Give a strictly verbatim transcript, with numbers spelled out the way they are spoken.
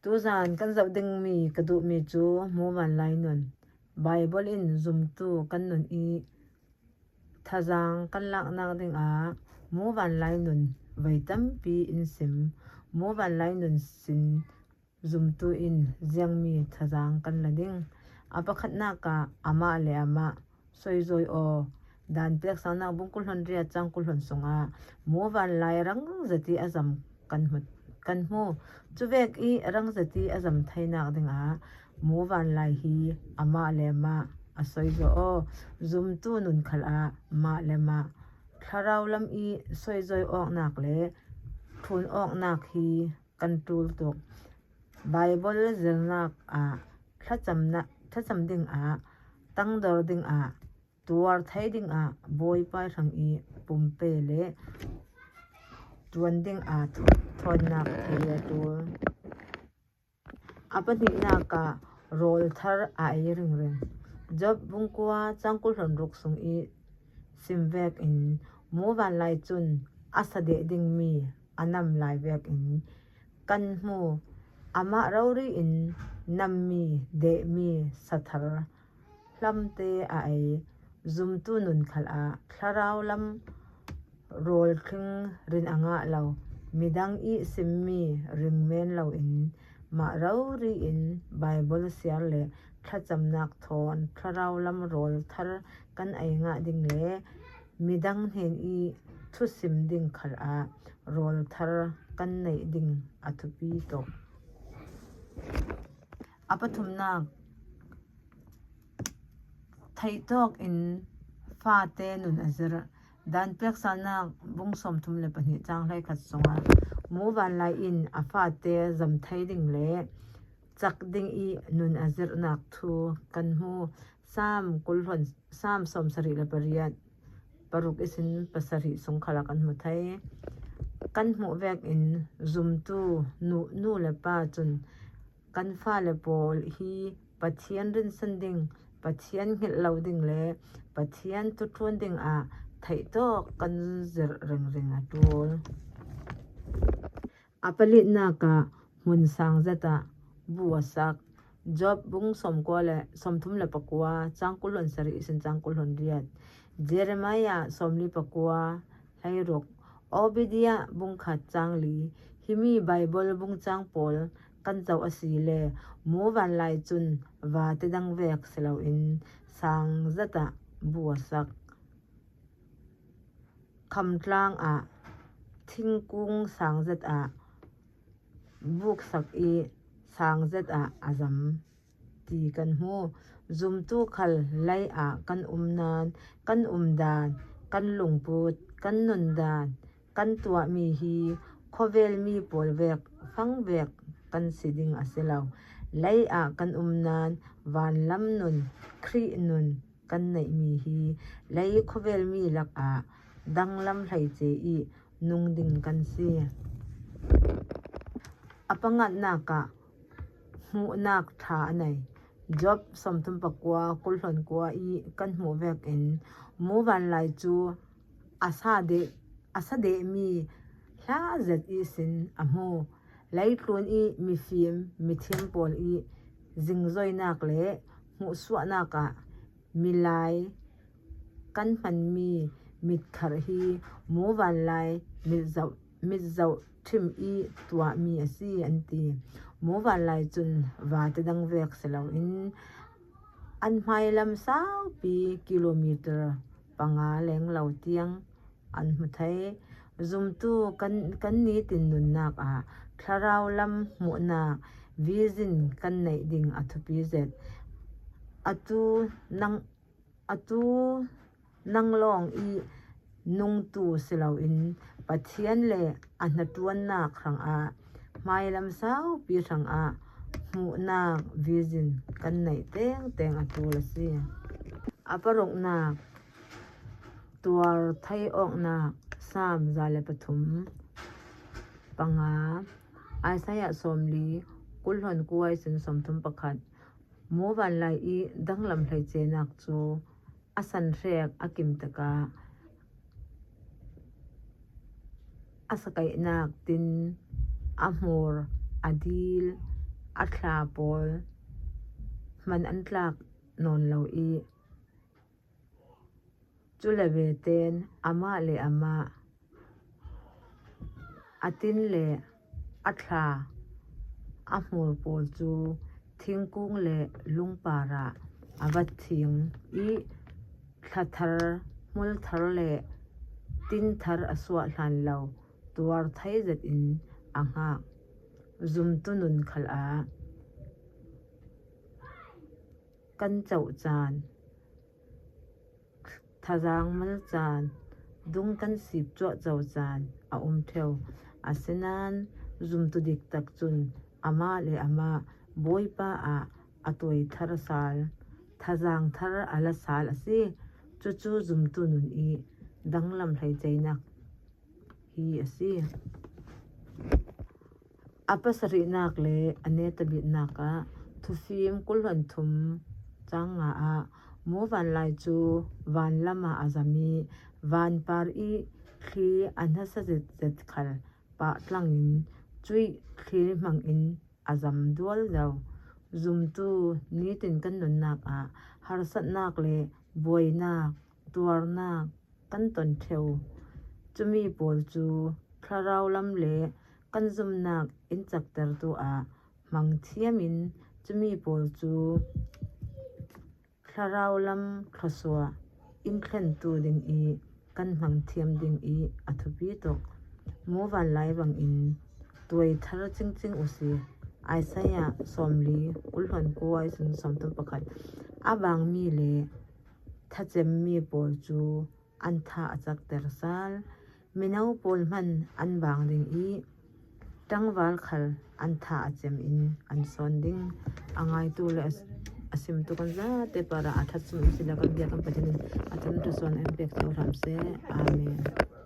Tuzan kan zoh dingmi ka duhmi cu muvanlai nun. Baibal in zumtu kan nun i thazang kan laknak dingah muvanlai nun vei tampi in sim. Muvanlai nun sin zumtu in ziangmi thazang kan la ding. A pakhatnak ah amah le amah soizawi aw. Dan peksannak bung kul hluan riat cang kul hluan sungah muvanlai rang zati a zam kan hmu, kan hmu. Cuvek i rang zati a zam theinak dingah muvanlai hi amah le amah a soizawi aw. Zumtu nun khal ah mah le mah thlarau lam i soizawi awknak le ṭhun awknak hi kan ṭul tuk. Baibal zirnak ah thlacamnak, thlacam dingah tangdor dingah tuar thei dingah Bawipa hrang i pumpe le tuan dingah thawnnak thei a ṭul. A pahnihnak ah rawl thar a ei ringring. Job bung kua cang kul hluan ruk sung i sim vekin muvanlai cun a sa deh dingmi a nam lai vekin kan hmu. Amah rori in nammi, dehmi, sathar hlamte a ei. Zumtu nun khal ah thlarau lam rawl tling rin a ngah lo, midang i simmi ring men loin mah rori in Baibal siar le thlacamnak thawn thlarau lam rawl thar kan ei ngah ding le midang hnen i thusim ding khal ah rawl thar kan neih ding a thupi tuk. A pathumnak, theihtawk in fate nun a zir. Dan peksannak bung sawmthum le pahnih cang hleikhat sungah muvanlai in a fate zam thei ding le cak ding i nun a zirhnak thu kan hmu. Sam kul hluan, Sam sawmsarih le pariat, paruk ihsin pasarih sung khal ah kan hmu thei. Kan hmuh vekin zumtu nu, nu le pa cun kan fale pawl hi Pathian rinsan ding, Pathian hngilh lo ding le Pathian thuṭhuan dingah theihtawk kan zirh ringring a ṭul. A palinak ah hmun sang zat ah bu a sak. Job bung sawmkua le, sawmthum le pakua, cang kul hluan sarih ihsin cang kul hluan riat. Jeremiah sawmli pakua, hleiruk. Obadiah bung khat cang li. Himi Baibal bung cang pawl kan zoh a si le muvanlai cun vate dang vek si loin sang zat ah bu a sak. Khamtlang ah thingkung sang zat ah buksak i sang zat ah a zam ti kan hmu. Zumtu khal lei ah kan um nan, kan um dan, kan lungput, kan nun dan, kan tuahmi hi khawvel mi pawl vek fang vek kan si ding a si lo. Lei ah kan um nan vanlam nun, Khrih nun, kan neihmi hi lei khawvel mi lakah danglam hleice i nung ding kan si. A panganak ah hmuhnak ṭha a nei. Job sawmthum pakua, kul hluan kua i kan hmuh vekin muvanlai cu a sa deh, a sa dehmi hla zet ihsin a hmu. Leitlun i mifim, mithiam pawl i zingzoinak le hmuhsuahnak ah milai kan hmanmi mitkharh hi muvanlai mitzoh, mitzoh ṭhim i tuahmi a si, an ti. Muvanlai cun vate dang vek si loin an hmailam saupi kilometer panga leng lo tiang an hmu thei. Zumtu kan, kan nitin nunnak ah thlarau lam hmuhnak vision kan neih ding a thupi zet. Atu nang, atu nang lawng i nungtu si loin Pathian le a hnaṭuannak hrangah hmailam saupi hrangah hmuhnak vision kan neih tengteng a ṭul a si. A paruknak, tuar thei awknak, Sam za le pathum, panga, Isaiah sawmli, kul hluan kua ihsin sawmthum pakhat. Muvanlai i danglam hleicenak cu a sanhrek a kim tikah a sakaihnak tin a hmur a dil a thla pawl hman an tlak nawn lo i, cu le veten amah le amah a tin le a thla a hmur pawl cu thingkung le lungpar ah a va thing i, thlathar, hmulthar le tinthar a suah hlan lo tuar thei zet in a hngak. Zumtu nun khal ah kan coh caan, thazang mal caan, dung kan sip cuahco caan a um ṭheu. Asinain zumtu dik tak cun amah le amah Bawipa ah a tuai thar sal, thazang thar a la sal a si. Cucu zumtu nun i danglam hleiceihnak hi a si. A pasarihnak le a netabitnak ah Thufim kul hluan thum cang nga ah muvanlai cu vanlam ah a zam i, vanpar i thli a hnasa zetzet khal pah tlangin cuih thli hmangin a zam dualdo. Zumtu nitin kan nunnak ah harsatnak le buainak, tuarnak kan ton ṭheu. Cumi pawl cu thlarau lam le kan zumnak in caktertu ah hmang thiam in, cumi pawl cu thlarau lam thluasuah in thlentu ding i kan hmang thiam ding i a thupi tuk. Muvanlai bangin tuai thar cingcing u si. Isaiah sawmli kul hluan kua i sun sawmthum pakhat. A bangmi le thacemmi pawl cu an tha a cakter sal. Mino pawl hman an bang ding i ṭangval khal an tha a cem in an sawn ding. A ngaitu le a, a simtu kan zate parah a ṭhat sung in si le kan bia kan Pathian in a ṭan ṭha sawn an pek cio hram seh. Amen.